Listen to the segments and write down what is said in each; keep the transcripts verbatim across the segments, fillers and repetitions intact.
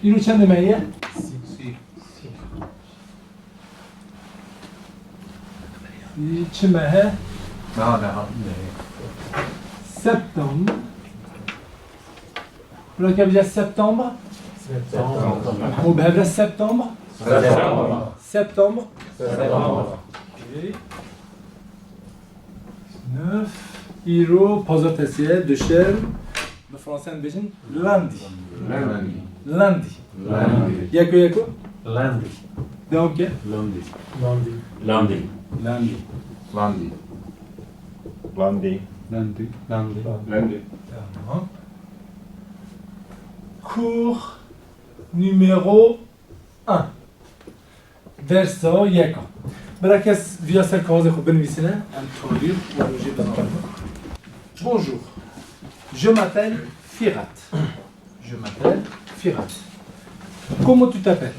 Îro çendê me ye? Sî. Çi meh e? Niha, niha. Septembre. Bira ke bije septembre. Septembre. Hemû bi hev re septembre. Septembre. Septembre. Septembre. Okey. Nef. Îro pazartesi ye, duşem. Bi fransî em dibêjin lundi. Lundi. Lundi. Lundi. Yeko yeko. Lundi. Devam ke. Lundi. Lundi. Lundi. Lundi. Lundi. Lundi. Lundi. Lundi. Tamam. Cours numéro un. Dersa yeka. Bira kes viya ser kaxezê xwe binivîsine, em tarîx û rojê bizanin. Bonjour. Je m'appelle Firat. Je m'appelle Firat. Comment tu t'appelles?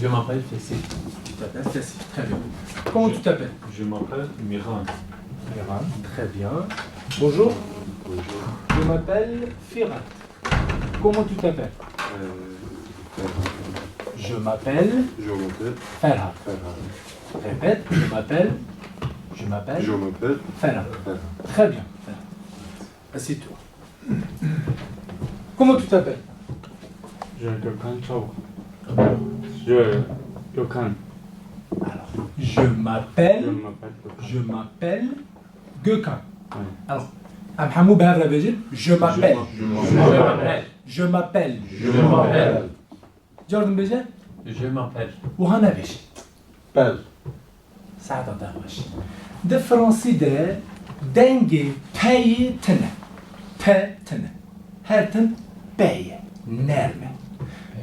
Je m'appelle Fessy. Tu t'appelles Fessy. Très bien. Comment tu t'appelles? Je m'appelle Miran. Miran. Très bien. Bonjour. Bonjour. Je m'appelle Firat. Comment tu t'appelles? Euh, Ferhat. Je m'appelle Je m'appelle Ferhat. Ferhat. Répète, je m'appelle, je m'appelle Je m'appelle Ferhat. Ferhat. Très bien, Ferhat. Assieds-toi. Comment tu t'appelles? Je Gökhan Çavuk. Je Gökhan. Alors, je m'appelle, Je m'appelle Gökhan. Je m'appelle Gökhan. Oui. Alors, em hemû bi hev re bêjin, je m'appelle. Je m'appelle. Je m'appelle. Je m'appelle. Car din bêje? Je m'appelle. Wiha nebêje. Pel. Saeta te xweş. Di fransî de dengê peyê tune. P tune. Her tim p ye. Nerm e.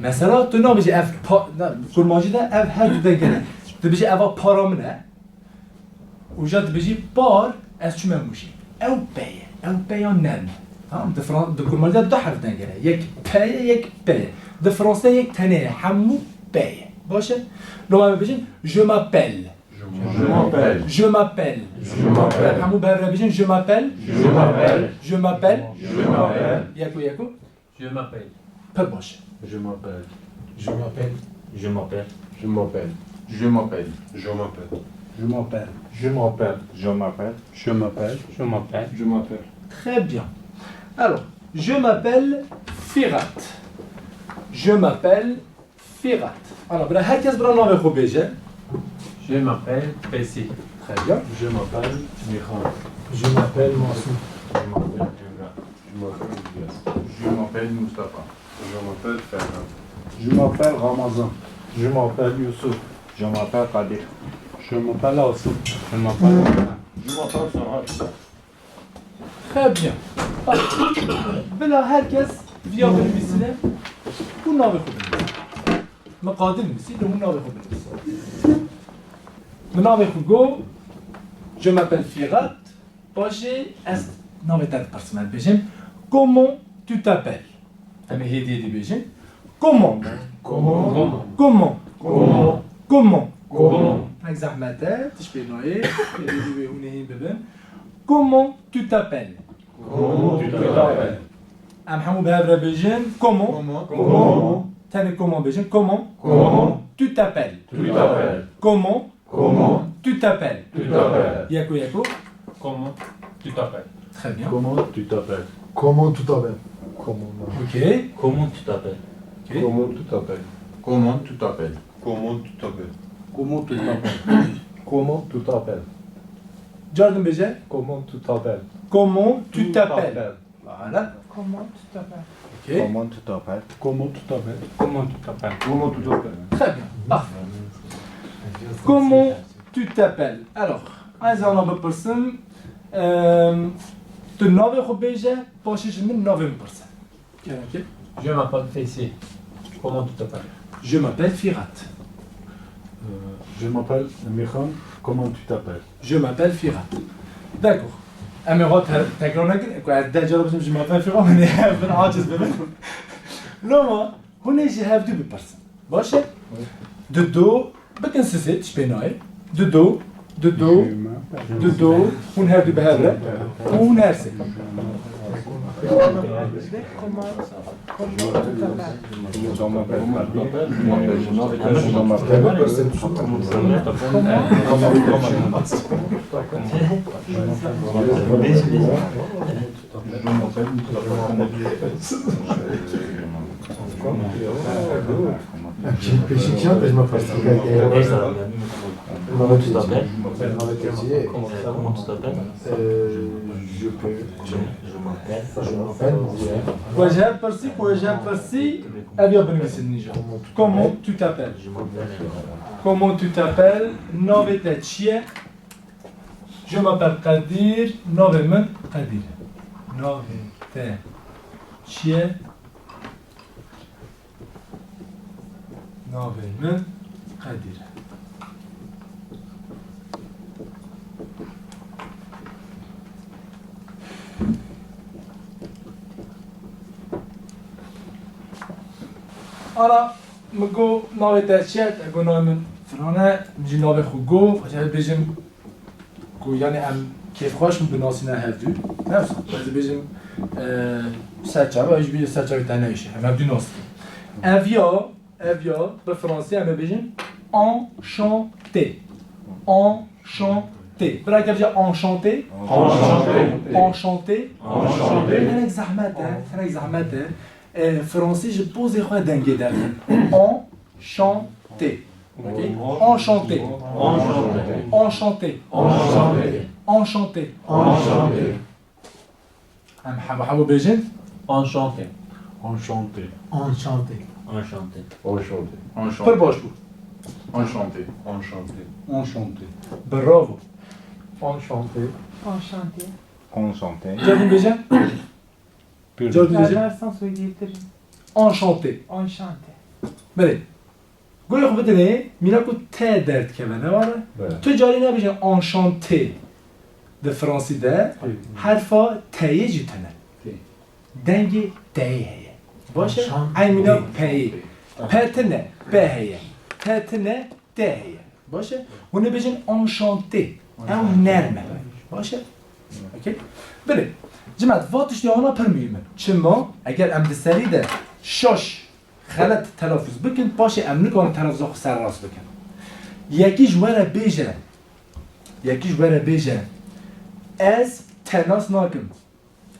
Mesela tu nabêjî ev pa, na, kurmancî de ev her du dengê ne. Tu bêjî eva para min e. Û ja dibêjî par, ez çûme Mûşê. Ew p ye. Ew p ya nerm e. Tamam, di Fran-, di kurmancî de du herf dengê ne. Yek p ye, yek p ye. Di fransî de yek tenê ye. Hemû p ye. Baş e? Loma em bêjin, je m'appelle. Je m'appelle. Je m'appelle. Je m'appelle. Hemû bi hev re bêjin, je m'appelle. Je m'appelle. Je m'appelle. Je m'appelle. Yeko yeko. Je m'appelle. Pir baş. Je m'appelle. Je m'appelle. Je m'appelle. Je m'appelle. Je m'appelle. Je m'appelle. Je m'appelle. Je m'appelle. Je m'appelle. Je m'appelle. Je m'appelle. Très bien. Alors, je m'appelle Firat. Je m'appelle Firat. Ana, bira, her kes bira navê xwe bêje. Je m'appelle Fessy. Très bien. Je m'appelle Miran. Je m'appelle Masum. Je m'appelle Emrah. Je m'appelle Ilyas. Je m'appelle Mustafa. Je m'appelle Ferhat. Je m'appelle Ramazan. Je m'appelle Youssouf. Je m'appelle Kadir. Je m'appelle Asif. Je m'appelle Emrah. Je m'appelle Serhat. Très bien. Bila her kes viya binivîsine û navê xwe binivîsî. Min qadî nivîsî, lê hûn navê xwe binivîsî. Min navê xwe got, je m'appelle Firat, paşê ez navê te dipirsim, ez dibêjim, comment tu t'appelles? Em ê hêdî hêdî bêjin. Comment? Comment? Comment? Comment? Comment? Comment? Pek zehmet e, tişt pê nayê, hêdî hêdî wê hûn ê hîn bibin. Comment tu t'appelles? Comment tu t'appelles? Em hemû bi hev re bêjin, comment? Comment? Comment? Tenê comment bêjin, comment? Comment? Tu t'appelles? Tu t'appelles? Comment? Comment tu t'appelles? Tu t'appelles. Yeko yeko. Comment tu t'appelles? Très bien. Comment tu t'appelles? Comment tu t'appelles? Comment, non. Ok. Comment tu t'appelles? Ok. Comment tu t'appelles? Comment tu t'appelles? Comment tu t'appelles? Comment tu t'appelles? Comment tu t'appelles? Car din bêje. Comment tu t'appelles? Comment tu t'appelles? Voilà. Comment tu t'appelles? Ok. Comment tu t'appelles? Comment tu t'appelles? Comment tu t'appelles? Comment tu t'appelles? Très bien. Parfait. Comment tu t'appelles? Alors, ez ana bipirsim, ehm, tu navê xwe bêje, paşê ji min navê min pirse. Kerem ke. Je m'appelle Fessy. Comment tu t'appelles? Je m'appelle Firat. Euh, je m'appelle Miran. Comment tu t'appelles? Je m'appelle Firat. D'accord. Em ê xwe te-, tekrar nekin. Ku ez deh cara bêjim, je m'appelle Firat, min ê bin aciz bibin. Loma, hûn ê ji hevdu bipirsin. Baş e? Dido, bikin sisê, tişt pê nayê. Dido, dido, dido, hûn hevdu bi hev re. Hûn her sê. Comment, comment tu t'appelles? Pêşî çiyan te ji me pirsî kir. Comment tu t'appelles? Comment tu t'appelles? Euh, je peux. Je, je m'appelle. Je m'appelle. Ku ji hev pirsî, ku ji hev pirsî, ev ya binivîsin nîja. Comment tu t'appelles? Je m'appelle. Comment tu t'appelles? Navê te çi ye? Je m'appelle Kadir, navê min Kadir e. Navê te çi ye? Navê min Kadir e. Ana, min got, navê te çi ye? Te got, navê min filan e, min jî navê xwe got, ez ê bêjim ku, yani, em kêfxweş bin binasîne hevdû. Ne wisa, ez ê bêjim, e, ser çava, ez jî bêjim ser çavê te neyşe. Em hevdû nas dikin. Ev ya, ev ya, bi fransî em ê bêjin enchanté. Enchanté. Bira ke bêje enchanté. Enchanté. Enchanté. Enchanté. Hinek zehmet e, hinek zehmet e. E, fransî ji pozê xwe dengê derxin. Enchanté. Okey? Enchanté. Enchanté. Enchanté. Enchanté. Em hebo hebo bêjin. Enchanté. Enchanté. Enchanté. Enchanté. Enchanté. Pir baş bû. Enchanté. Enchanté. Enchanté. Bravo. Enchanté. Enchanté. Enchanté. Cevin bêje. Pür. Cevin bêje. Enchanté. Enchanté. Belê. Goyê xwe bidinê, mîna ku te derdikeve, ne were? Evet. Tu carî nebêje enchanté di fransî de, herfa teyê jî tune. Dengê teyê heye. Baş e? Enchanté. Eyn mîna peyê. Pe tune, pe heye. Te tune, te heye. Baş e? Hûn ê bêjin enchanté. Ew nerm e. Baş e? Okey? Belê. Cimet, va tiştê wana pir muhîm in. Çima? Eger em di serî de şaş xelet telafûz bikin, paşê em nikarin telafûza xwe serrast bikin. Yekî ji we re bêje, yekî ji we re bêje, ez te nas nakim.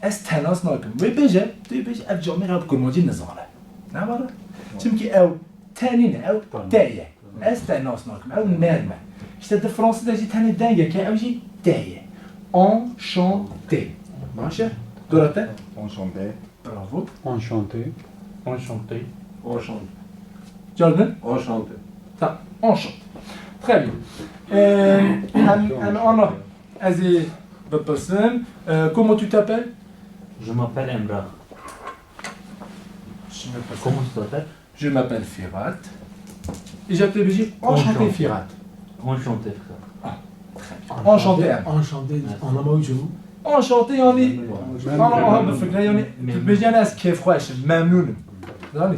Ez te nas nakim. Wê bêje, tu yê bêje, ev camêra bi kurmancî nizane. Ne were? Çimkî ew te nîne, ew te ye. Ez te nas nakim, ew nerm e. Îşte di fransî de jî tenê dengek e, ew jî te ye. Enchanté. Baş e? Dora te? Enchanté. Bravo. Enchanté. Enchanté. Enchanté. Cardin? Enchanté. Tamam, enchanté. Très bien. Euh, em, em ana ez ê bipirsim. Euh, comment tu t'appelles? Je m'appelle Emrah. Je m'appelle Comment tu t'appelles? Je m'appelle Firat. Îca tu dibêjî enchanté Firat. Enchanté, frère. Ah, très bien. Enchanté, em. Enchanté, anlama ucu. Enchanté yani, ana aha bifikre yani, tu dibêjî yani ez kêfxweş im, memnûn im. Zanî?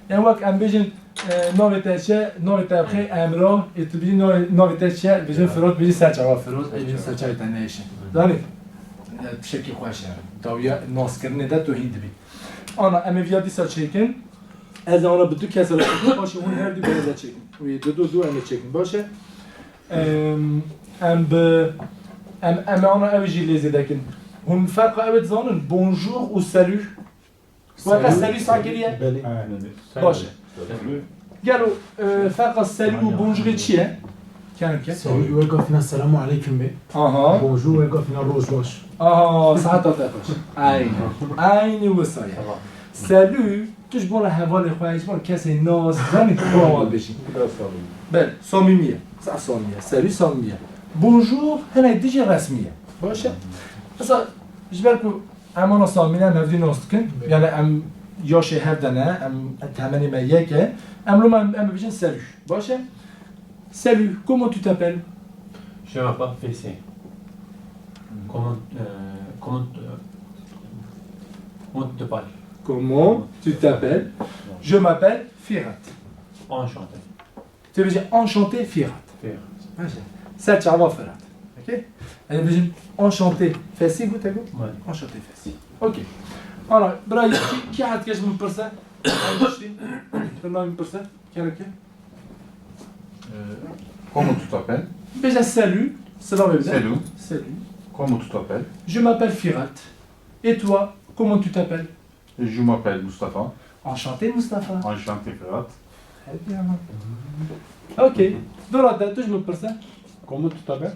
Yani wek em bêjin, e, navê te çi ye? Navê te bixê Emrah, ê tu bêjî navê, navê te çi ye? Bêjin Firat, bêjî ser çava Firat, ê bêjin ser çavê te neyşe. Zanî? E, tiştekî xweş e. Dawiya naskirinê de tu hîn dibî. Ana, em ê viya dîsa çêkin. Ez ê ana bi du kes re çêkim. Baş e, hûn her du bi ez re çêkin. Wî du, du, du em ê çêkin. Baş e? Em, em bi, em, em ê ana ew jî lê zêde kin. Hûn ferqa ew ê dizanin? Bonjour û salut. Weke salut sankê ye? Belê. Baş e. Gelo, e, ferqa salut û bonjourê çi ye? Kerem ke. Salut, wek gafîna selamu aleykum be. Aha. Bonjour, wek gafîna roj baş. Aha, seheta te xweş. Eynî. Eynî wisa ye. Tamam. Salut, tu ji bona hevalê xwe, ji bona kesê nas, zanî tu ji bona wan dibêjî. Belê, samîmî ye. Sa samîmî ye. Salut samîmî ye. Bonjour, hinek dijî resmî ye. Baş e? Mesela, ji ber ku em ana samîmî ne, em hevdî nas dikin. Belê. Yani em yaşê hev de ne, em temenê me yek e. Em loma em, em bibêjin salut. Baş e? Salut, comment tu t'appelles? Je m'appelle Félix. Comment, euh, comment, euh, comment tu t'appelles? Comment tu t'appelles? Je m'appelle Firat. Enchanté. Tu veux dire enchanté, Firat. Firat. Baş e. Ser çava Firat. Ok? Ez ê bêjim enchanté. Fesî got, te got? Belê. Enchanté Fesî. Ok. Ana, bira, kî, kî hez dike ji min pirse? Enchanté. Tu navê min pirse? Kere ke? Euh, Comment tu t'appelles? Bêje salut. Silavê bide. Salut. Salut. Comment tu t'appelles? Je m'appelle Firat. Et toi, comment tu t'appelles? Je m'appelle Mustafa. Enchanté Mustafa. Enchanté Firat. Très bien. Ok. Dora de, tu ji min pirse? Comment tu t'appelles?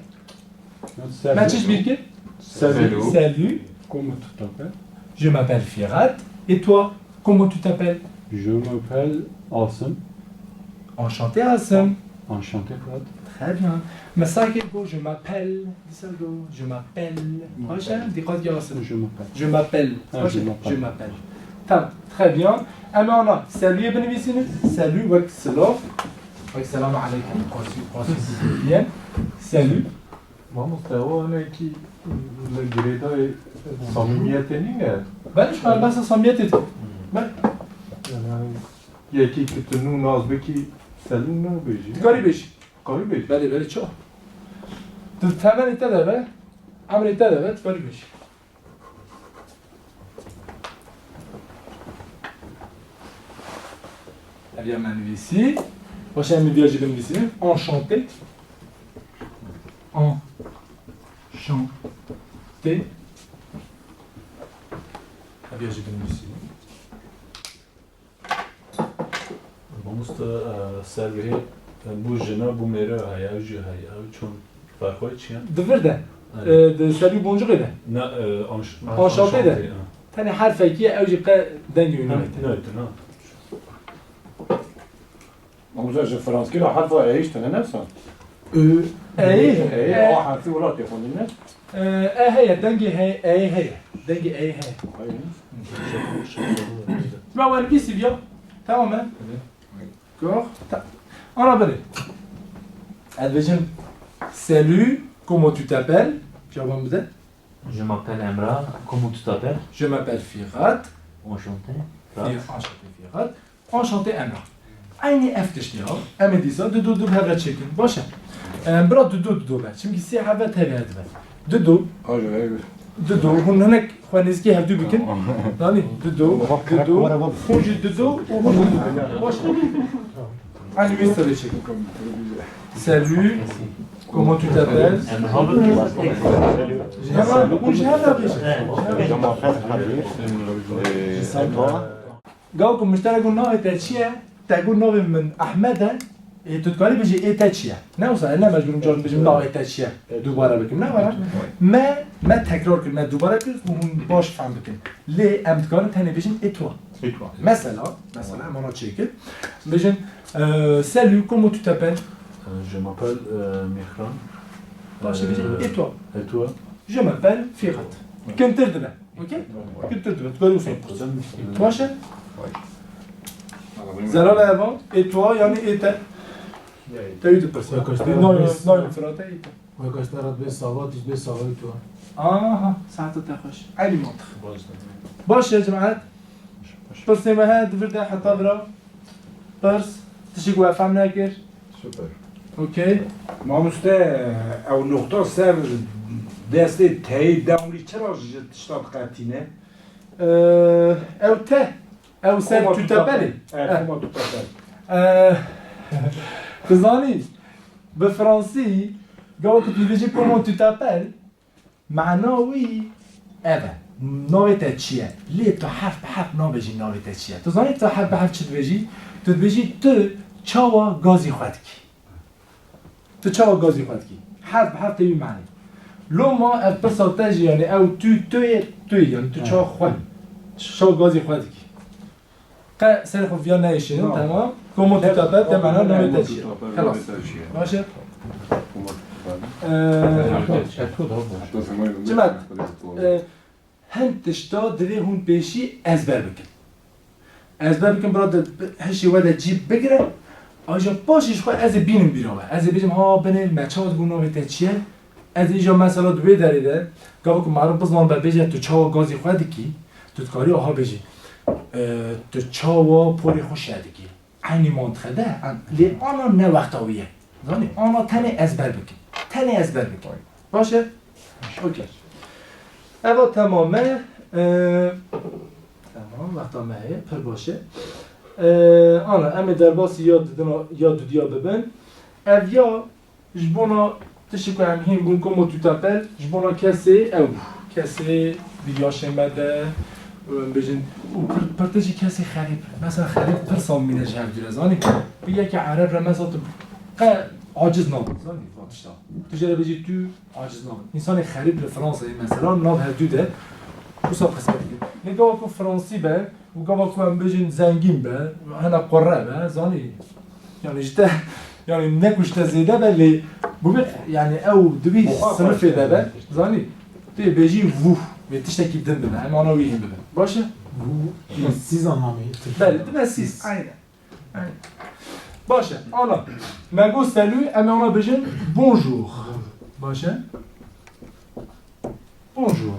Me çi ji bîr kir? Salut. Salut. Comment tu t'appelles? Je m'appelle Firat. Et toi, comment tu t'appelles? Je m'appelle Asim. Enchanté Asim. Enchanté Firat. Très bien. Me sake got je m'appelle. Dîsa got je m'appelle. Baş e? Dîqet ki Asim. Je m'appelle. Je m'appelle. Ah, Baş e? je m'appelle. Je m'appelle. Tamam. Très bien. Em ana salut binivîsînin. Salut wek silav. Wek selam aleykum. Qasî, qasî diyen. Salut. Mamoste, o hinekî li girêdayê samimiyetê nîne. Ben şu an behsa samimiyetê dikim. Ben Yani yekî ki tu nû nas bikî selû nabêjî. Dikarî bêjî. Karî bêjî. Belê, belê, çawa? Tu temenê te de be, emrê te de be, dikarî bêjî. Ev ya me nivîsî. Baş e, em ê viya jî binivîsînin. Enchanté. Enchanté. Ev ya jî binivîsînin. Mamoste, e, ser vê, e, bû jina, bû mêre heye, ew jî heye, ew çond ferq wê çi ye? Di vir de, Evet. e, di serî boncukê de. Ne, e, anş- Enchanté de. ha. Tenê herfekî ye, ew jî qe dengê wî Ne, nayête. ne, ne. Mamoste, ji franskî re herfa E hiç tune ne san? E, E, e, A herfî welatê xwendin ne? e, e heye, dengê heye, e heye. Dengê e heye. Hayır. Ma we nivîsî viya? Tamam e? D'accord. Ta- Ana bere. Ez bêjim, salut, comment tu t'appelles? Cevabımı de. Je m'appelle Emrah, comment tu t'appelles? Je m'appelle Firat. Enchanté. Fi- Enchanté Firat. Enchanté Emrah. Aynı ev tiştî ya. Em ê dîsa dido du heve çêkin. Baş e. Em, bira dido dido be. Çimkî sê heve tevê dibe. Dido. Dido. Hûn hinek xwe nêzîkî hevdû bikin. Danî? Dido. Dido. Hûn jî dido û hûn dido. Baş e. Aynı wî serê çêkin. Salut. Comment tu t'appelles? Hemen, hûn jî hev nabêjin. Gava ku min ji te re got navê te çi ye? Te got navê min Ehmed e. Ê, tu dikarî bêjî ê te çi ye? Ne wisa, ne mecbûr im carin bêjim navê te çi ye? Dubare bikim, ne were? Me, me tekrar kir, me dubare kir, ku hûn baş fehm bikin. Lê em dikarin tenê bêjin ê toi. Et toi? Mesela, mesela em ana çêkir. Bêjin, e, salut, comment tu t'appelles? E, je m'appelle, e, Mihran. Baş e, bêjin ê toi. Et toi? Je m'appelle Firat. Kintir dibe. Ok? Kintir dibe. Tu gari wisa. Baş e? Zelal Ervan, et toi, yani ê te. Te wî dipirsî. Navê, navê Firat e, ê te. Wek ez te re dibê sava, tu dibê savayî tu. Aha, saeta te xweş. Eynî mantiq. Baş e, cemaet. Pirsê me heye, di vir de heta vira. Pirs, tiştê ku we fehm nekir. Super. Okey. Mamoste, ew noqta ser destê teyê dewlî çira ji tişta diqetîne? Ew te, ew ser tu t'appelles. E, comment tu t'appelles? Eee, tu zanî, bi fransî, gava ku tu dibêjî comment tu t'appelles, mana wî ev e. Navê te çi ye? Lê tu herf bi herf nabêjî navê te çi ye. Tu zanî tu herf bi herf çi dibêjî? Tu dibêjî tu çawa gazî xwe dikî? Tu çawa gazî xwe dikî? Herf bi herf tê wî manê. Loma ev pirsa te jî, yani ew tu, tu yê, tu yê, yani tu çawa xwe, çawa gazî xwe dikî? Qe serê xwe viya neyêşînin, tamam. Comment tu t'appelles, te mana navê te çi ye? Xelas. Baş e? Eee, Cimet, e, hin tişta divê hûn pêşî ezber bikin. Ezber bikin, bira, di hişê we de cî bigire. Aja paşê ji xwe ez ê bînim bîra we. Ez ê bêjim, ha, binê me çawa dibû, navê te çi ye? Ez ê îja mesela di wê derê de, gava ku meriv bizanibe, bêje tu çawa gazî xwe dikî, tu dikarî aha bêjî, e, tu çawa porê xwe şeh dikî. Eynî mantiqe de, em, lê ana ne wexta wî ye. Zanî, ana tenê ezber bikin. Tenê ezber bikin. Baş e? Okey. Eva temam e. Ee, temam, wexta me heye, pir baş e. Ee, ana, em ê derbasî ya didina, ya dudiya bibin. Ev ya ji bona tiştê ku em hîn bûn, comment tu t'appelles, ji bona kesê ew bû. Kesê di yaşê me de, em bêjin, û pir, pir tişt jî kesê xerîb. Mesela xerîb pir samîm e ji hevdû re, zanî? Bi yekê ereb re mesela tu qe aciz nabî, zanî, van tişta. Tu jê re bêjî tu aciz nabî. Însanê xerîb li Fransayê mesela nav hevdû de wisa qismet dikin. Lê gava ku fransî be û gava ku em bêjin zengîn be, hene qurre be, zanî? Yani ji te, yani ne ku ji te zêde be lê bûbe, yani ew di vî sinifê de be, zanî? Tu yê bêjî vous, vê tiştekî din bibe, em ana wî hîn bibe. Baş e? Vous, sîz anlamê. Belê, dibe sîz. Aynen. Baş e, ana. Me got salut, em ê ana bêjin bonjour. Baş e? Bonjour.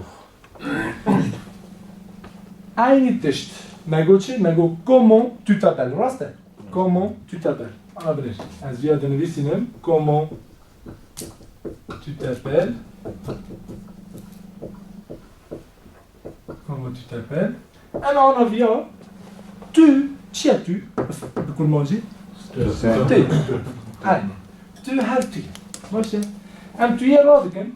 Eynî tişt. Me got çi? Me got comment tu t'appelles. Rast e? Comment tu t'appelles. Ana binêr. Ez viya dinivîsînim. Comment tu t'appelles. Comment tu t'appelles? Em ana viya tu, çi ye tu? Bi kurmancî? Tu. Aynen. Tu her tu ye. Baş e. Em tu yê radikin.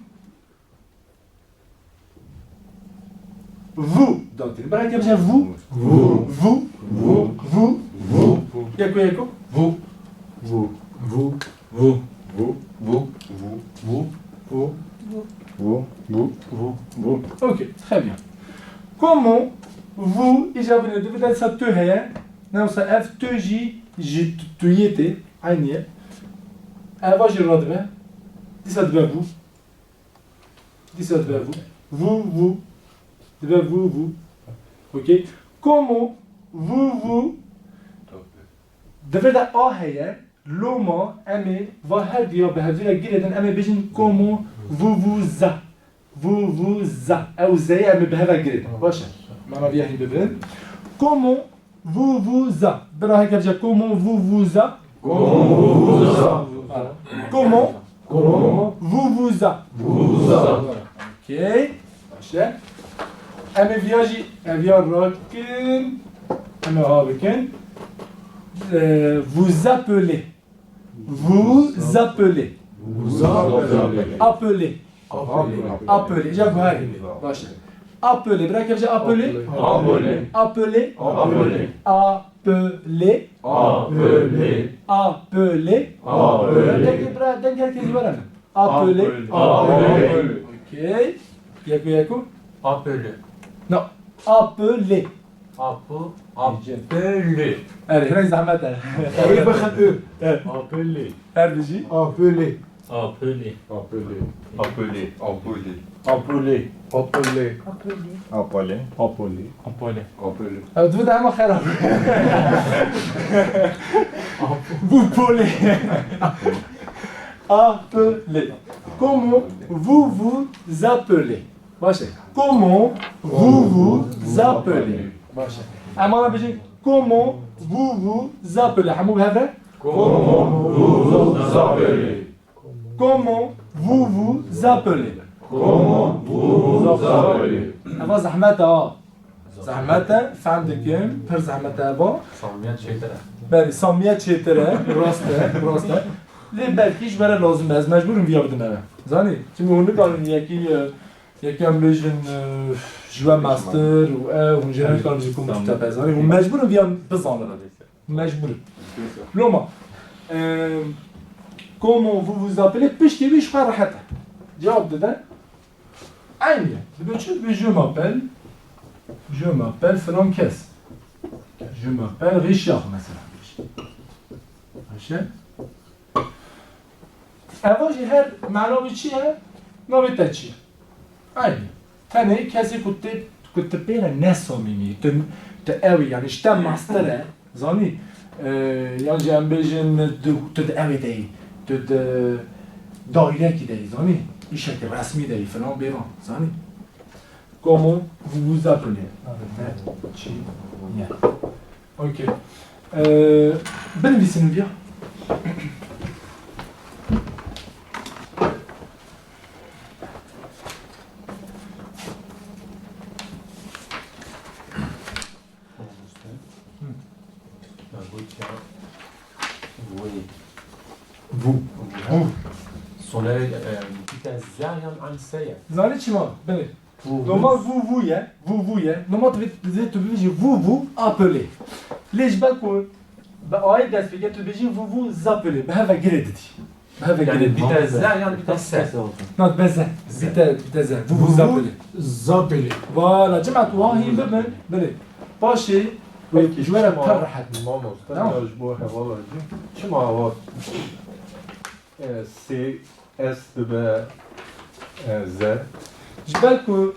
Vous datîn. Bira ke bije vous. Vous. Vous. Vous. Vous. Vous. Yeko yeko. Vous. Vous. Vous. Vous. Vous. Vous. Vous. Vous. Vous. Vous. Vous. Vous. Ok, très bien. Comment vous, îca binê, divê dîsa tu heye, ne wisa ev tu jî ji tu-, tu yê tê, eynî ye. Eva jî radibe, dîsa dibe vous. Dîsa dibe vous. Vous, vous. Dibe vous, vous. Ok. Comment vous, vous. Di vir de a heye, loma em ê va her diya bi hevdî re girêdin, em ê bêjin comment vous vous a. Vous vous a. Ew zeyê em ê bi hev re girêdin. Baş e. Mana viya hîn bibin. Comment vous vous a. Bira heke bije comment vous vous a. Comment vous vous a. Comment Comment vous vous a. Vous vous a. Ok. Baş e. Em ê viya jî, em viya rakin. Em ê ha bikin. Ee, vous appelez. Vous appelez. Vous appelez. Appelez. Appelez. Appelez. Îca guherî. Baş e. Appelez. Bira ke bije appelez. Appelez. Appelez. Appelez. Appelez. Appelez. Appelez. Appelez. Dengê bira, dengê herkesî were min. Appelez. Appelez. Appelez. Ok. Yeko yeko. Appelez. No. Appelez. Apo, appelez. Erê, hinek zehmet e. Ê bixin ü. Evet. Appelez. Her dijî. Appelez. Appelez. Appelez. Appelez. Appelez. Appelez. Appelez. Appelez. Appelez. Appelez. Ev divê de hema xerab. Vous appelez. Appelez. Comment vous vous appelez? Baş e. Comment vous vous appelez? Baş e. Em ana bêjin, comment vous vous appelez? Hemû bi hev re? Comment vous vous appelez? Comment vous vous appelez? Comment vous vous appelez? Eva zehmet e ha. Zehmet e, fehm dikim, pir zehmet e eva. Samimiyet çêtir e. Belê, samimiyet çêtir e, rast e, rast e. Lê belkî ji we re lazim be, ez mecbûr im viya bidim eve. Zanî? Çimkî hûn nikarin yekî, e, Yek em bêjin, e, ji we mestir û ew, hûn jê re nikarin ji ku min tu tepe, zanî? Hûn mecbûr in viyan bizanin. Mecbûr in. Loma, e, comment vous vous appelez, piştî wî ji xwe rehet e. Cewab dide. Eynî ye. Dibe çi? Dibe je m'appelle, je m'appelle filan kes. Je m'appelle Richard mesela. Ayşe. Eva jî her mena wî çi ye? Navê te çi ye? Eynî. Tenê kesê ku tê, ku tu pê re ne samîmî, tu, tu ew î, yanî ji te mestir e, zanî? Ee, yan jî em bêjin tu, tu di ewê de yî, tu di dairekî de yî, zanî? Îşekî resmî de yî, filan bêvan, zanî? Comment vous vous appelez? Navê te çi ye? Ok. Ee, binivîsin viya. Oui. Vous. Vous. Son, e, bîte ze yan an se ye? Zanî çima? Belê. Vous, vous. Normal vous, vous ye. Vous, vous ye. Normal tu vê, tu vê, tu bibêjî vous, vous appelez. Lê ji ber ku bi ayê dest pê kir, tu dibêjî vous, vous appelez. Bi hev ve girê didî. Bi hev ve girê didî. Yani bîte ze yan bîte se? Na, bîte ze. Ze. Bîte, bîte ze. Vous, vous appelez. Vous appelez. Voilà, cemaat, wan hîn bibin. Belê. Paşê, ji we re pir rehet. Mamoste, tamam. Ya ji bo hevala jî. Çima heval? E, sê S dibe, e, ze. Ji ber ku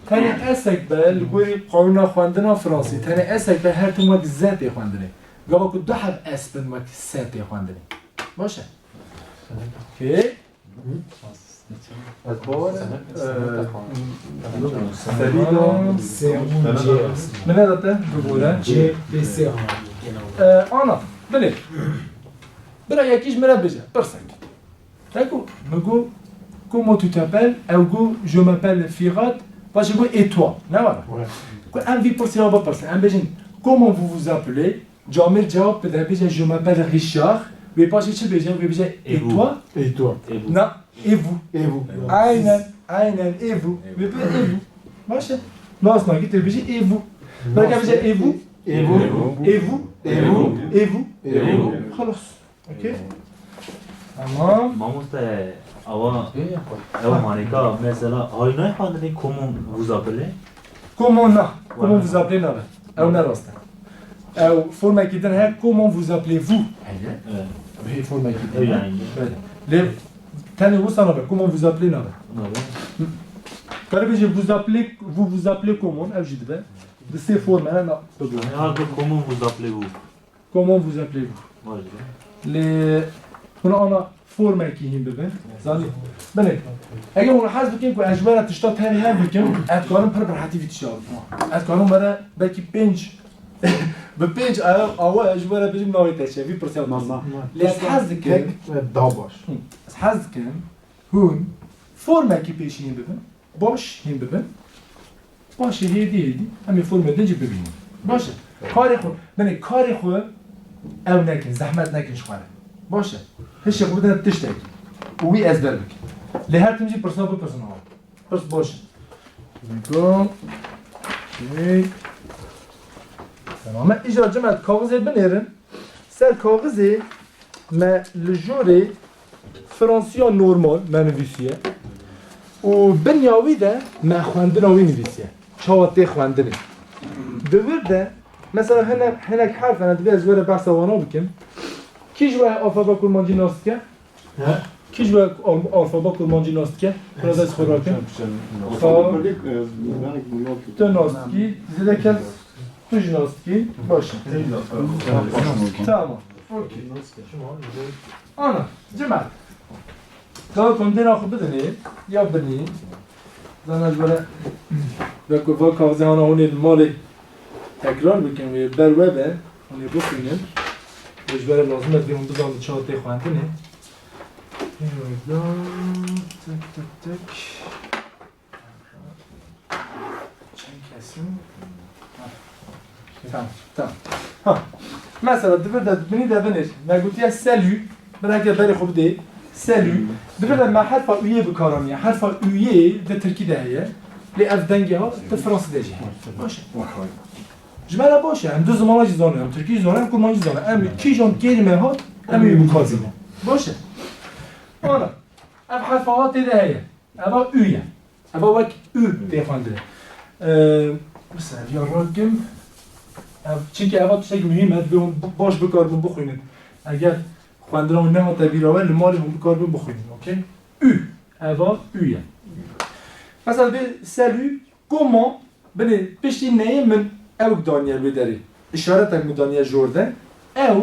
tenê S-ek be, li gorî qanûna xwendina Fransî, tenê S-ek be her tim wek ze tê xwendinê. Gava ku du heb S bin wek se tê xwendinê. Baş e? Okey. Ez bawer im, e, serî de. Min nedate, bibore. C, B, C. E, ana, belê. Bira yekî ji min re bêje, pirsek. Te got, min got, comment tu t'appelles? Ew got, je m'appelle Firat. Paşê got, et toi? Ne were? Ouais. Ku em vî pirsê ya bipirsin. Em bêjin, comment vous vous appelez? Camêr cewab bide, bêje, je m'appelle Richard. Wê paşê çi bêje? Wê bêje, et vous? Et toi? Et toi? Et vous? Na, et vous? Et vous? Aynen, aynen, et vous? Et vous? Wê bê et vous? Baş e. Nas nakî tê bêje, et vous? Belke bêje, et vous? Et vous? Et vous? Et vous? Et vous? Et vous? Xelas. Okey. Tamam. Mamoste, awa, ew manêka, mesela, hay nayê xwendinê comment vous appelez? Comment na? Comment vous appelez nabe? Ew ne rast e. Ew formekî din heye, comment vous appelez-vous? Heye. Evet. Ew hê formekî din. Ew yani. Belê. Lê tenê wisa nabe, comment vous appelez nabe. Nabe. Karê bêje vous appelez, vous vous appelez comment, ew jî dibe. Di sê forme hene, na. Yani, ha, comment vous appelez-vous? Comment vous appelez-vous? Lê hûn ana formekî hîn bibin. Zanî? Belê. Eger hûn hez bikin ku ez ji we re tişta tevî hev bikim, ez dikarim pir bi rehetî vî tişta bikim. Ez dikarim we re belkî pênc, bi pênc awa, awa ez ji we re bêjim navê te çi ye, vî pirsiyar bikim. Lê ez hez dikim. Tek ve daha baş. Hı. Ez hez dikim. Hûn formekî pêşî hîn bibin. Baş hîn bibin. Paşê hêdî hêdî em ê formê din jî bibînin. Baş e. Karê xwe, binê karê xwe ew nekin, zehmet nekin ji xwe re. Baş e. Hişê xwe bidin tiştekî. Û wî ezber bikin. Lê her tim jî pirsa bipirsin awa. Pirs baş e. Go. Hey. Tamam. Îcar cemaet kaxizê binêrin. Ser kaxizê me li jorê Fransiya normal me nivîsiye û binya wî de me xwendina wî nivîsiye. Çawa tê xwendinê. Di wir de, mesela hinek, hinek herf hene, divê ez were behsa wana bikim. Kî ji we alfabe kurmancî nas dike? He? Kî ji we al-, alfabe kurmancî nas dike? Kura dest xwe rakin. Alfabe kurdî, e, yani bunlar. Tu nas dikî, zêde kes tu jî nas dikî. Baş e. Tamam. Okey. Ana, cemaet. Gava ku em dêna xwe bidinê, ya binî. Zana ji were, belku va kaxizê hana hûn ê li malê tekrar bikin, wê ber we be, hûn ê bixwînin. Wê ji were lazim e, divê hûn bizanin çawa tê xwendinê. Tek, tek, tek. Çend kesin? Ha. Tamam, tamam. Ha. Mesela, di vir de, binî de binêr. Me gotiye salut. Bireke berê xwe bidê. Salut. Di vir de me herfa uyê bi kar aniye. Herfa uyê di tirkî de heye. Lê ev dengê ha, di fransî de jî heye. Baş e. Ji me re baş e. Em du zimana jî zanin. Em tirkî jî zanin, em kurmancî zanin. Em kîjan kêrî me hat, em ê bi kar bînin. Baş e. Ana, ev herfa ha tê de heye. Eva ü ye. Eva wek ü tê xwendinê. Ee, mesela, ya rakim, ev, çimkî eva tiştek muhîm e, divê hûn baş bikaribin bixwînin. Eger xwendina hûn nehate bîra we, li malê hûn bikaribin bixwînin, okey? Ü. Eva ü ye. Mesela, vê salut, comment, binê piştî neyê min ewk daniye li wê derê. Îşaretek min daniye jor de. Ew,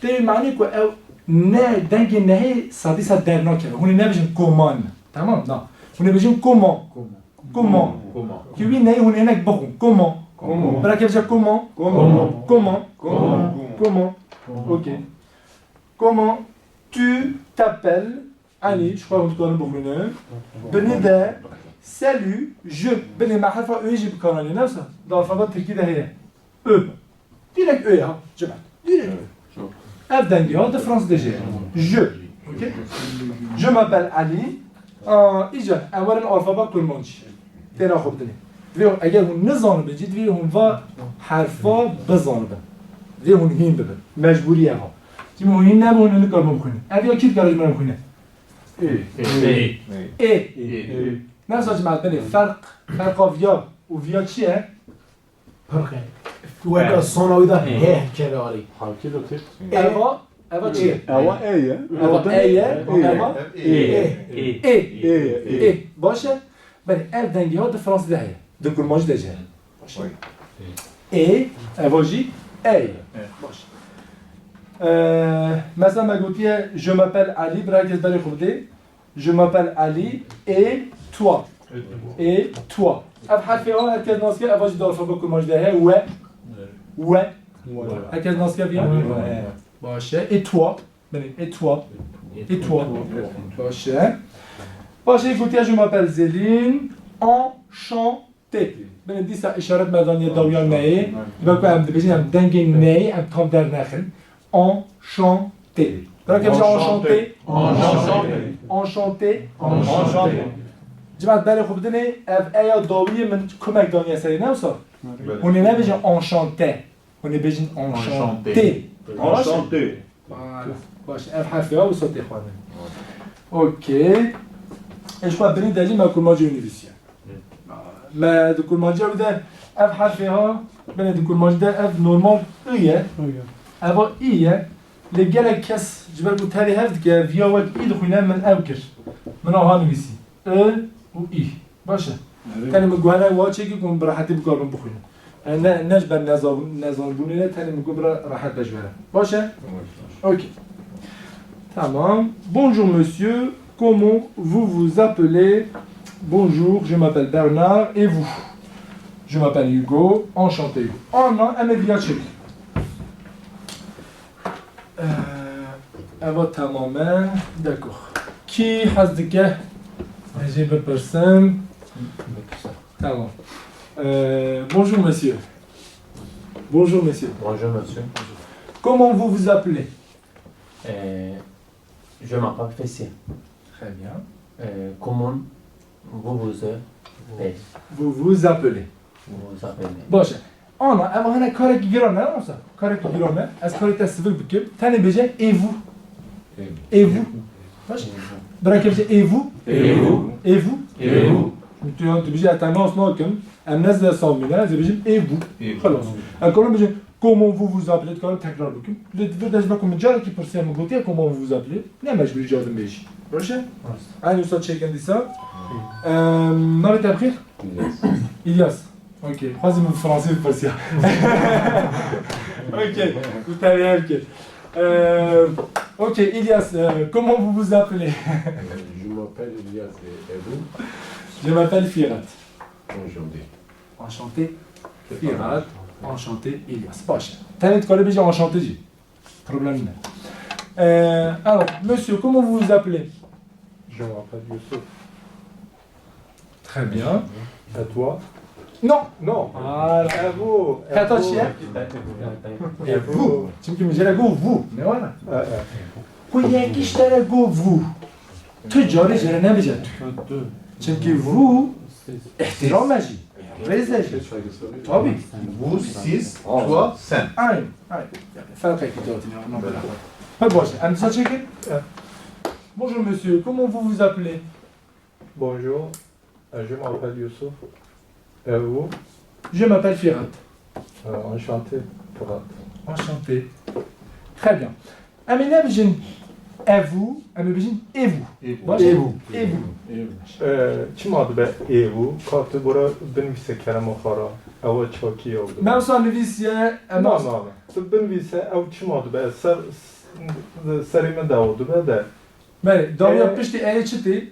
tê wî manî ku ew ne, dengê nehê sadî sad dernakeve. Hûn ê nebêjin koman. Tamam? Na. Hûn ê bêjin comment. Comment. Comment. Comment. Ki wî neyê hûn ê hinek bixwin. Comment. Comment. Bireke bêje comment. Comment. Comment. Comment. Comment. Comment. Ok. Comment tu t'appelles? Anî, ji xwe hûn dikarin bixwînin. Binî de salut, je, binê me herfa Ö jî bi kar anî, ne wisa? Di alfabe tirkî de heye. Ö. Direkt Ö ya, cemaet. Dirêj. Ev dengê ha di fransî de jî heye. Je. Okey? Je m'appelle Ali. Aa, îcar, em werin alfaba kurmancî. Têna xwe bidinê. Divê, eger hûn nizanibin jî, divê hûn va herfa bizanibin. Divê hûn hîn bibin. Mecbûrî ev e. Çimkî hûn hîn nebin, hûn nikaribin bixwînin. Ev ya kî dikare ji me re bixwîne? Ê. Ê. Ê. Ê. Ê. Ne wisa ji me re, belê, ferq, ferqa viya û viya çi ye? Pir xêr. Weke sona wî de hê hevkerê alî. Halkî de têt. Eva, eva çi ye? Ewa ê ye. Eva ê ye, ê ye. Eva ê. Ê. Ê. Ê. Ê. Ê. Baş e. Belê, ev dengê ha di fransî de heye. Di kurmancî de jî heye. Baş e. Ê, eva jî ê ye. Baş e. Ee, mesela me gotiye, je m'appelle Ali, bira kes berê xwe bidê. Je m'appelle Ali et toi. Et toi. Ev herfê ha, her kes nas ke, eva jî di alfabe kurmancî de heye, we. We. We. Her kes nas ke viya? We. Baş e. Et toi. Belê, et toi. Et toi. Baş e. Baş e, gotiye, je m'appelle Zêlîn. Enchanté. Belê, dîsa îşaret me daniye dawiya neyê. Dibe ku em dibêjin, em dengê neyê, em tam dernexin. Enchanté. Bira kes bêje enchanté. Enchanté. Enchanté. Enchanté. Cimat, berê xwe bidinê, ev eya dawiyê min kumek daniye serê, ne wisa? Belê. Hûn ê nebêjin enchanté. Hûn ê bêjin enchanté. Enchanté. Baş e. Baş. Ev herfê ha wisa tê xwendin. Okey. Ê ji xwe binî de jî me kurmancî wî nivîsiye. Me di kurmanciya wî de ev herfê ha, binê di kurmancî de ev normal I ye. Eva î ye. Lê gelek kes ji ber ku tenê hev dike, viya wek î dixwîne, min ew kir. Min aha nivîsî. I û î. Baş e. Evet. Tenê min guhene wa çêkir ku min bi rehetî bikaribim bixwînim. Yani ne, ne ji ber nezan-, nezanbûnê ne, tenê min got bira rehet be ji we re. Baş e? Tamam. Okey. Tamam. Bonjour monsieur, comment vous vous appelez? Bonjour, je m'appelle Bernard, et vous? Je m'appelle Hugo, enchanté Hugo. Ana, em ê viya çêkin. Ee, eva tamam e. D'accord. Kî hez dike? Ez jê bipirsim. Tamam. Ee, bonjour monsieur. Bonjour monsieur. Bonjour monsieur. Comment vous vous appelez? Euh, je m'appelle Fessier. Très bien. Euh, comment vous vous appelez? Vous vous appelez. Vous vous appelez. Baş e. Ana, eva hene karekî giran e, wisa? Karekî giran e. Ez karê te sivik bikim. Tenê bêje et vous. Et vous. Baş? Bira kes bêje et vous. Et vous. Et vous. Et vous. Tu, tu bêje, ez te nas nakim. Em ne zî de samî ne, ez ê bêjim et vous. Et vous. Xelas. Em karin bêjin, comment vous vous appelez, dikarim tekrar bikim. Lê di vir de ji ber ku min carekî pirsiya, min gotiye, comment vous vous appelez. Ne mecbûrî carin bêjî. Baş e? Rast. Eynî wisa çêkin dîsa. Em, navê te bi xêr? İlyas. İlyas. Okey. Xwezî min fransî bipirsiya. Okey. Bi tevî ev kir. Ee, okey, İlyas, e, comment vous vous appelez? Je m'appelle Ilyas et, et vous? Je m'appelle Firat. Enchanté. Enchanté. Firat. Enchanté, İlyas. Baş e. Tenê dikarî bêjî enchanté jî. Problem ne. Ee, alors, monsieur, comment vous vous appelez? Je m'appelle Youssouf. Très bien. Et toi? Non. Non. Voilà. Et vous? Heta çi ye? Et vous? Çimkî min jê re got vous. Ne were? Ku yekî ji te re got vous, tu carî jê re nebêje tu. Çimkî vous îhtîram e jî. Rêz e jî. Tabii. Vous, siz, toi, sen. Aynen. Aynen. Yani, ferqekî catin ya. Pek baş e. Em dîsa çêkin? Bonjour monsieur, comment vous vous appelez? Bonjour, euh, je m'appelle Youssouf. Et vous? Je m'appelle Firat. Euh, enchanté, Firat. Enchanté. Très bien. Em ê nebêjin et vous, em ê bêjin et vous. Et vous. Baş e? Et vous. Et vous. Et vous. Ee, çima dibe et vous? Ka tu bora binivîse kerema xwe re. Ew çakî ew dibe. Me wisa nivîsiye, em... Na, na, na. Tu binivîse ew çima dibe? Ser, serê min de ew dibe de. Belê, dawiya piştî eyê çi tê?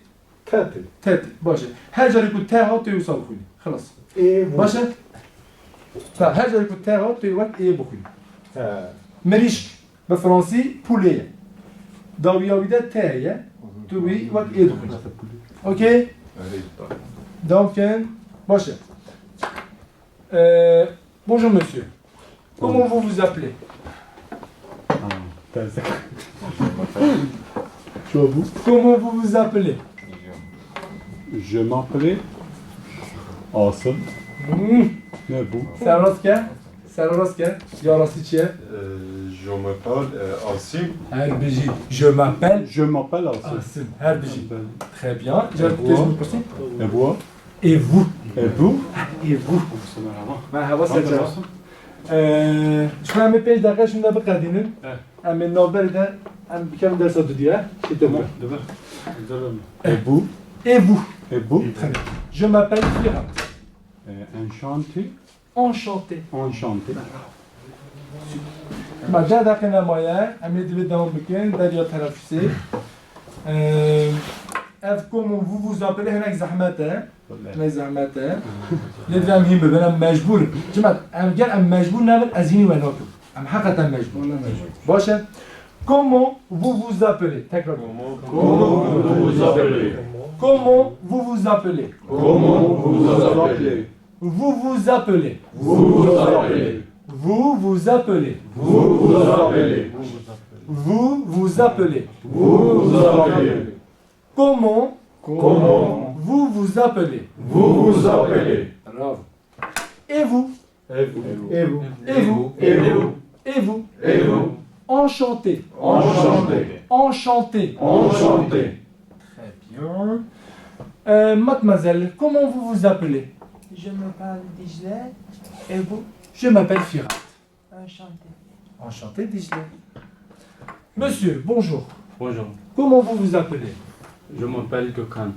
Te tê. Te tê. Baş e. Her carê ku te hat, tu wisa bixwînî. Xilas. Ê, bu. Baş e? Ta her carê ku te hat, tu wek ê bixwînî. He. Mirîşk bi fransî poulet ye. Dawiya wî de te heye. Tu wî wek ê dixwînî. Okey? Dewam bikin. Baş e. Ee, bonjour monsieur. Comment vous vous appelez? Çabuk. Comment vous vous appelez? Je m'appelle Asim. Hmm. Ne bu? Sen rastke? Sen rastke? Ya rastî çi ye? Euh, je m'appelle, euh, Asim. Her bijî. Je m'appelle. Je m'appelle Asim. Asim. Her bijî. Ben Très bien. Et vous? Et vous? Et vous? Et vous? Merhaba. Merhaba, Sercan. Ee, ji xwe em ê pênc deqe şûnde biqedînin. Em ê navberê de em bikevin dersa dudiye. Şî te. Tamam, dibe. Dibe. Et vous? Et vous? Et vous? Très bien. Je m'appelle Firat. Euh, enchanté. Enchanté. Enchanté. Ma deh deqe nemaye, em ê divê dewam bikin, derya tenefusê. Ee, ev comment vous vous appelez hinek zehmet e. Ne zehmet e. Lê divê em hîn bibin, em mecbûr in. Cimet, em ger em mecbûr nebin, ez hînî we nakim. Em heqeten mecbûr. Baş e. Comment vous vous appelez? Tekrar. Comment vous vous appelez? Comment vous vous appelez? Comment vous vous appelez? Vous vous appelez. Vous vous appelez. Vous vous appelez. Vous vous appelez. Vous vous appelez. Vous vous appelez. Comment? Comment? Vous vous appelez. Vous vous appelez. Bravo. Et vous? Et vous? Et vous? Et vous? Et vous? Et vous? Et vous? Et vous? Enchanté. Enchanté. Enchanté. Enchanté. Très bien. Euh, mademoiselle, comment vous vous appelez? Je m'appelle Dijle. Et vous? Je m'appelle Firat. Enchanté. Enchanté, Dicle. Monsieur, bonjour. Bonjour. Comment vous vous appelez? Je m'appelle Gökhan.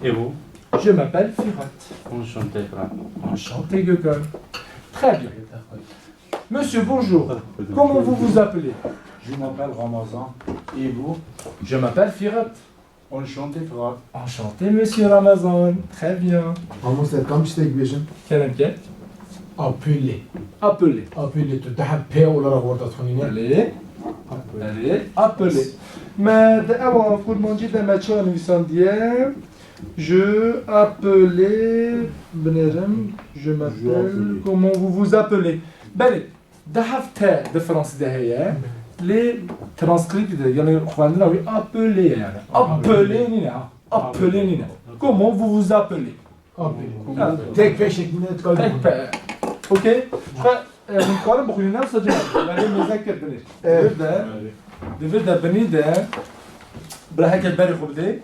Et vous? Je m'appelle Firat. Enchanté, Firat. Enchanté, Gökhan. Très bien. Monsieur, bonjour. Comment vous vous appelez? Je m'appelle Ramazan. Et vous? Je m'appelle Firat. Enchanté, Firat. Enchanté, Monsieur Ramazan. Très bien. Mamoste, tam tiştek bêjin. Kerem ke. Appelé. Appelé. Appelé, tu daha P olarak orada tanıyın. Belê. Belê. Appelé. Me di ewa kurmancî de me çawa nivîsandiye? Je appelé, binêrim. Je m'appelle. Comment vous vous appelez? Belê. Di heft te di fransî de heye, lê transkrîptî de, yanî xwendina wî appelé ye yanî. Appelé nîne ha. Appelé nîne. Comment vous vous appelez? Appelé. Ha. Tek P şeklinde. Tek P. Okey. Xwe, e, hûn dikarin bixwînin, ne wisa cem. Me lê mêze kir binêr. Evet. Di vir de, di vir de binî de, bila heke berê xwe bidê.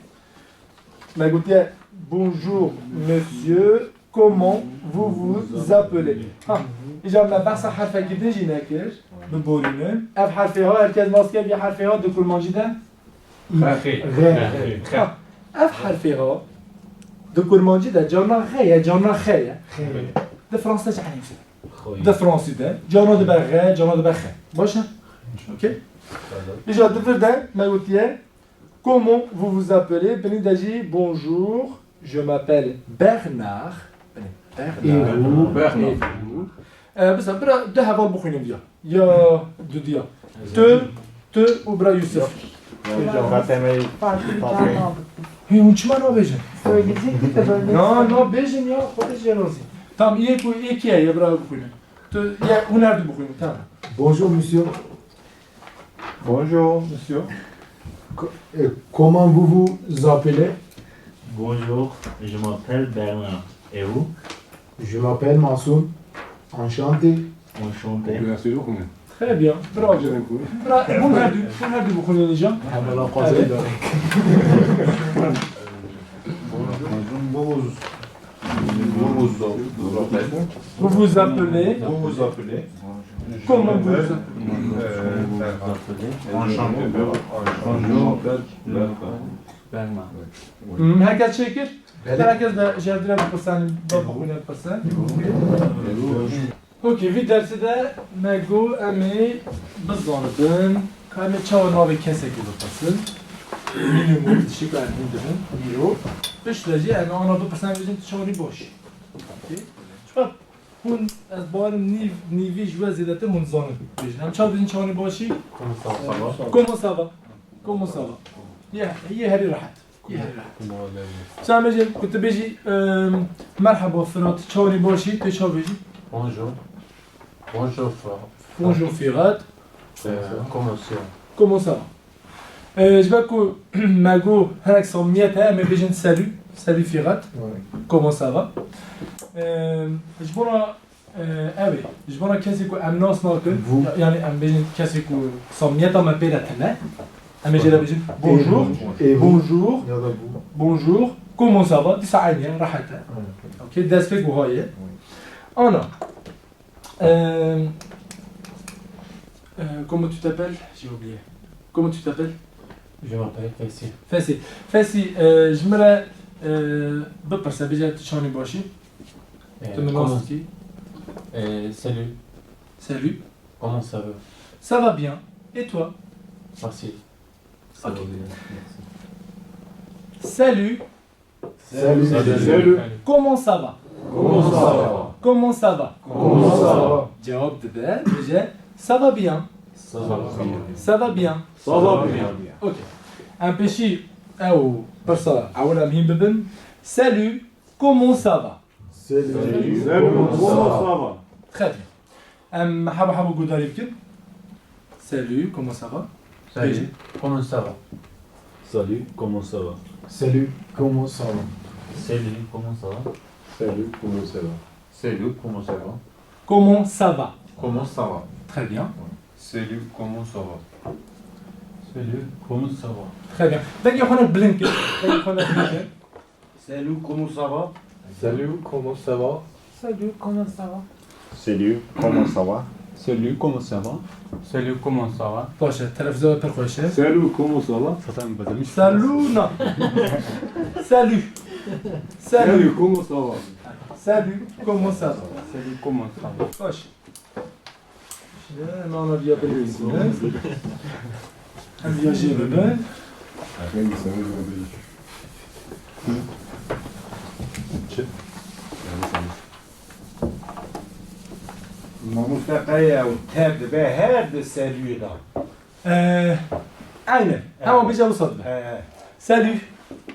Me gotiye, bonjour monsieur, comment vous vous appelez? Ha, îcar me behsa herfekî din jî nekir, biborînin. Ev herfê ha, herkes nas kir, vî herfê ha di kurmancî de? Xê. Xê. Ha, ev herfê ha, di kurmancî de carna xê ye, carna xê ye. Xê. Di fransî de çi enî? Di fransî de, carna dibe xê, carna dibe xê. Baş e? Okey? Îcar di vir de me gotiye, Comment vous vous appelez? Binî de jî bonjour, je m'appelle Bernard. Binî, Bernard. Et vous? Bernard. Et vous? E, bisa, bira du heval bixwînin viya. Ya dudiya. Tu, tu û bira Yusuf. Yok. Yok, yok. Zaten ben Farklı bir tane aldık biz. Hey, hûn çima nabêjin? Söyleyecektik de böyle. Na, na, bêjin ya, xwe de jê razî. Tamam, yê ku, yê kî ye, ya bira bixwînin. Tu, ya, hûn her du bixwînin, tamam. Bonjour, monsieur. Bonjour, monsieur. Co-, euh, comment vous vous appelez? Bonjour, je m'appelle Bernard. Et vous? Je m'appelle Massoum. Enchanté. Enchanté. Merci beaucoup. Très bien, bravo. Bra-, hûn her du, hûn her du bixwînin îcar. Hevala qasê dane. Bonjour, vous vous Vous vous appelez. Vous vous appelez. Comment vous vous appelez? Euh, Bernard. Enchanté. Enchanté. Bernard. Hmm, herkes çekir. Belê. Herkes de jerdine bir sen, bak, bak, bir sen. Okey, vî dersê de me got em ê bizanibin, ka em ê çawa navê kesekî bipirsin. Minimum tişik em hîn dibin, îro. Piştre jî em ê ana bipirsin, em bêjin tu çawa nî baş î. Okey? Çima hûn, ez bawerim nîv, nîvî ji we zêdetir hûn zanin bêjin. Em çawa bêjin çawa nî baş î? Comment ça va? Comment ça va? Comment ça va? Yê, yê herî rehet. Sen bêjî, ku tu bêjî, em, merheba Firat, çawa nî baş î, tu çawa bêjî? Bonjour. Bonjour Firat. Bonjour Firat. Euh, comment ça va? Comment ça va? Ee, ji ber ku me got hinek samimiyet heye, em ê bêjin salut, salut Fîrat. Comment ça va? Ee, ji bona, e, ew ê, ji bona kesê ku em nas nakin, ya-, yanî em bêjin kesê ku samimiyeta me pê de tune, em ê jê re bêjin bonjour, bonjour, bonjour, comment ça va? Dîsa eynî ye, rehet e. Okey, destpêk wiha ye. Ana. Euh, euh, comment tu t'appelles? J'ai oublié. Comment tu t'appelles? Je m'appelle Faisî. Faisî. Faisî, euh, ji min re, euh, bipirse, bêje tu çawa baş î? Euh, tu me comment, lances qui? Euh, salut. Salut. Comment ça va? Ça va bien. Et toi? Merci. Ça va bien, merci. Salut. Salut. Salut. Comment ça va? Comment ça va? Comment ça va? Comment ça va? Cevap dibe, bêje, ça va bien. Ça va bien. Ça va bien. Ça va bien. Ok. Em pêşî ew pirsa ewil em hîn bibin. Salut, comment ça va? Salut. Salut. Comment ça va? Très bien. Em hebo hebo guhdarî bikin. Salut, comment ça va? Salut, comment ça va? Salut, comment ça va? Salut, comment ça va? Salut, comment ça va? Salut, comment ça va? Salut, comment ça va? Comment ça va? Comment ça va? Très bien. Salut, comment ça va? Salut, comment ça va? Très bien. Dengê xwe ne bilind kir. Dengê xwe ne bilind kir. Salut, comment ça va? Salut, comment ça va? Salut, comment ça va? Salut, comment ça va? Salut, comment ça va? Salut, comment ça va? Baş e, telefûza we pir xweş e. Salut, comment ça va? Salut, na. Salut. Salut. Salut, comment ça va? Salut, comment ça va? Salut, comment ça va? Baş. Şimdi hemen ona bir yapabilirsin. Hem bir yaşayabilir. Mamoste qeye û tev dibe her di selûyê de. Ee, aynen. Tamam, bize bu satma. He, he. Salut.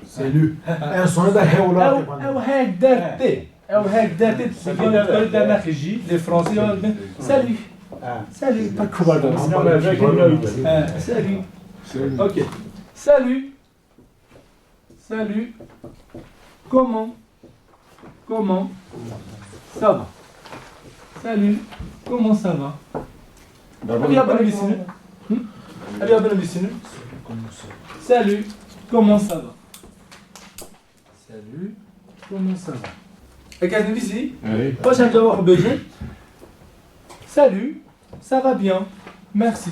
Salut. En sonunda he ola. Ew, ew hek dert tê. Ew hek dertê, zimanê xwe dernexî jî, lê fransî ya dibin, salut. Ha. Salut, pir kibar dibin. Ama belki Ha, salut. Salut. Ok. Salut. Salut. Comment? Comment? Ça va. Salut. Comment ça va? Hadi ya bana birisini. Hı? Hadi ya bana birisini. Salut. Comment ça va? Salut, comment ça va? Heke ez nivîsî? Erê. Paşam cevabı bêjin. Salut, ça va bien, merci.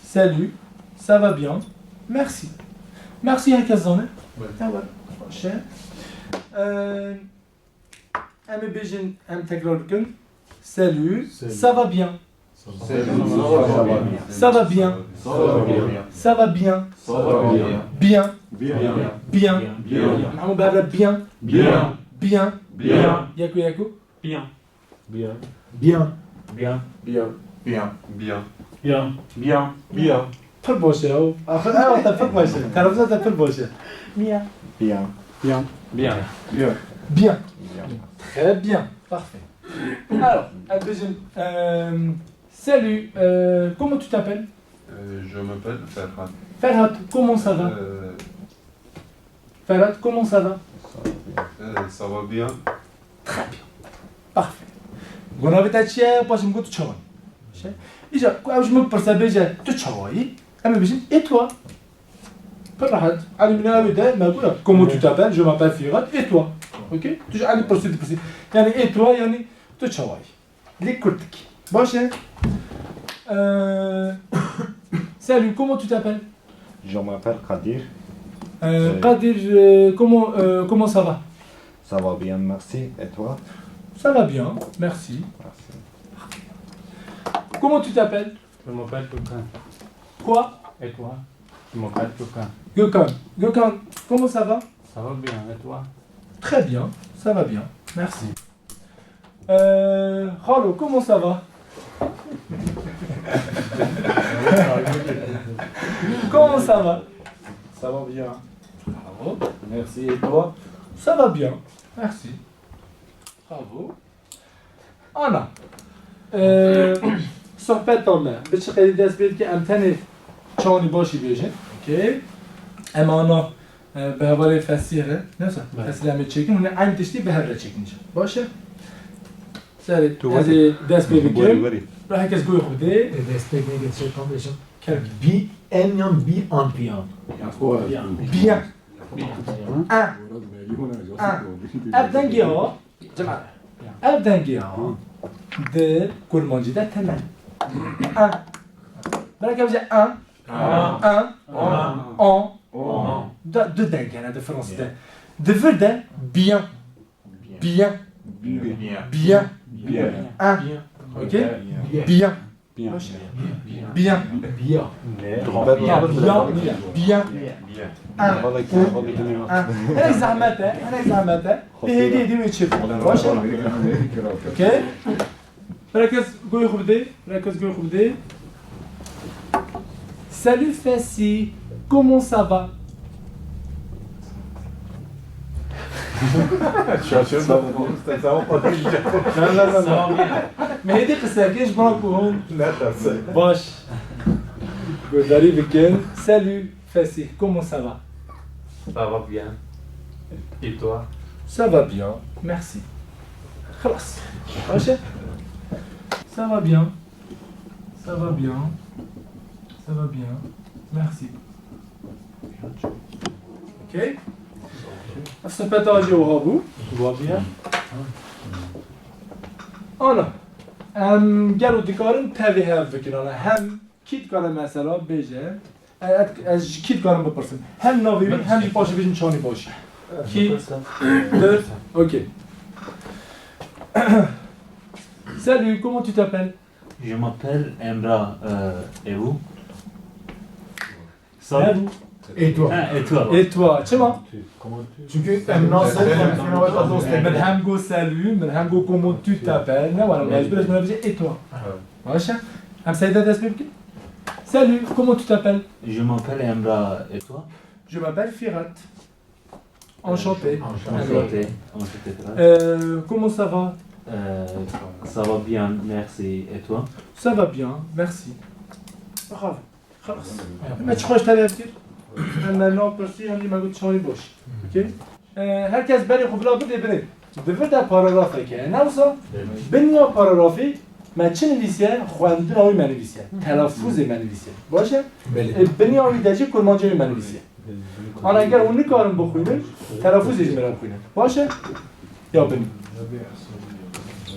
Salut, ça va bien, merci. Merci, heke zane. Evet. Tamam, baş e. Ee, em ê bêjin, em tekrar bikin. Salut, ça va bien. Ça va bien. Ça va bien. Ça va bien. Ça va bien. Bien. Bien. Bien. Mahmud Berre, bien. Bien. Bien. Bien. Yeko, yeko. Bien. Bien. Bien. Bien. Pir baş e o. Axir ew te pir baş e. Telefûza te pir baş e. Bien. Bien. Bien. Bien. Bien. Bien. Très bien. Parfait. Alors, elle deuxième. Euh, salut, euh, comment tu t'appelles? Euh, je m'appelle Ferhat. Ferhat, comment ça va? Euh, Ferhat, comment ça va? Ça va bien. Euh, ça va bien. Très bien. Parfait. Gonavê te çi ye? Paşê min got tu çawa yî? Îca ku ew ji min bipirse bêje tu çawa yî? Em ê bêjin et toi? Pir rehet. Elî min ew ê de me got ya, comment tu t'appelles? Je m'appelle Firat. Et toi? Ok? Tu ji Elî pirsî dipirsî. Yani et toi yani tu çawa yî? Lê kurtik. Baş e. Euh, salut, comment tu t'appelles? Je m'appelle Kadir. Euh, Kadir, euh, comment, euh, comment ça va? Ça va bien, merci. Et toi? Ça va bien, merci. Merci. Comment tu t'appelles? Je m'appelle Gökhan. Quoi? Et toi? Je m'appelle Gökhan. Gökhan. Gökhan, comment ça va? Ça va bien, et toi? Très bien, ça va bien, merci. Euh, Khalo, comment ça va? Comment ça va? Ça va bien. Bravo. Merci, et toi? Ça va bien, merci. Bravo. Ana. Ee, sohbeta me. Bi çi qeydî dest pê dike, em tenê çawanî başî bêjin. Okey. Em ana, e, bi hevalê Fesîh re, ne wisa? Bele. Fesîh re em ê çêkin, hûn ê eyn tiştî bi hev re çêkin jî. Baş e? Serê, tu ez ê dest pê bikim. Werî, werî. Ra herkes goyê xwe bidê. E, dest pê nêke, şey tam bêjim. Kerem. Bi en yan bi an piyan. Bien. Bien. En. En. Ev dengê ha. Cemaat. Ev dengê ha. Di kurmancî de tune. En. Belê ke bêje en. En. En. Du, du deng hene di fransî de. Di vir de bien. Bien. Bien. Bien. Bien. En. Okey? Bien. Bien. Bien. Baş. Bien. Bien. Bien. Bien. Bien. Bien. Hinek zehmet e, hinek zehmet e. Di hêdî hêdî wê çi? Baş. Okey. Herkes goyê xwe bidê, herkes goyê xwe bidê. Salut Fesîh, comment ça va? Şaşırdım. Sen sen o patlayacak. Me hêdî qise kir ji bo ku hûn. Ne derse. Baş. Guhdarî bikin. Salut Fesîh, comment ça va? Ça va bien. Et toi? Ça va bien, merci. Xelas. Baş e? Ça va bien. Ça va bien. Ça va bien. Merci. Okey. Ev sohbeta jî wiha bû. Wiha bûye. Ana. Em gelo dikarin tevî hev bikin. Ana hem kî dikare mesela bêje. E, ez, ez ji kî dikarim bipirsim? Hem navê wî, hem jî paşê bêjin çawanî başî. Kî? Dört. Okey. Salut, comment tu t'appelles? Je m'appelle Emrah, euh, et vous? Salut. Et toi? Ha, et toi. Et toi? Çima? Çünkü em nasıl? Min hem got salut, min hem got comment tu t'appelles. Ne var? Mecbur ez buna diyeceğim et toi. Baş e? Em Seyda dest pê bikin. Salut, comment tu t'appelles? Je m'appelle Emrah, et toi? Je m'appelle Firat. Enchanté. Enchanté. Enchanté, Firat. Euh, comment ça va? Euh, ça va bien, merci. Et toi? Ça va bien, merci. Bravo. Xelas. Me çi xweş tevî hev kir. Em me nav pirsî, em jî me got çawanî baş. Okey? E, herkes berê xwe bila bidê binê. Di vir de paragrafeke ye. Ne wisa? Binya paragrafê me çi nivîsiye? Xwendina wî me nivîsiye. Telafuzê me nivîsiye. Baş e? Belê. E, binya wî de jî kurmanca wî me nivîsiye. Ana ger hûn nikarin bixwînin, telafuzê jî me re bixwînin. Baş e? Ya binî.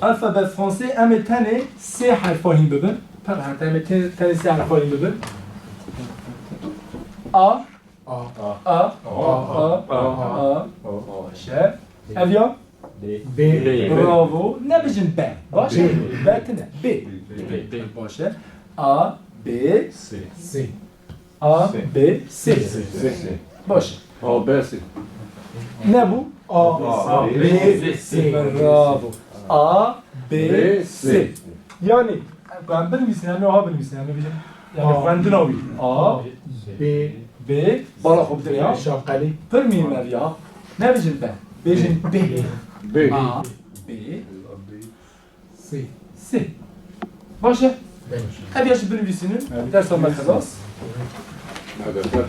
Alfabe fransê em ê tenê sê herfa hîn bibin. Pir heta em ê te-, tenê sê herfa hîn bibin. A. A. A. A. A. A. Baş e. Ev ya? B. B. Bravo. Nebijin B. Baş e? B. B tine. B. B. B. Baş e. A, B, C. C. A, C. B, C. C. C. Baş. A, B, C. Ne bu? A, A, B, B, C. C. Bravo. A, B, B, C. C. Yani, ben binivîsin, yani ha binivîsin, yani bir şey. Yani A. Xwendina wî. A, B, B, bala xwe bidin ya. Şaqelî. Pir mîn ev ya. Nebijin B. Bêjin B. B. A, B. Sê. Sê. Baş e? Belê. Ev ya jî binivîsînin. Evet. Dersa me xelas. Hadi, ver.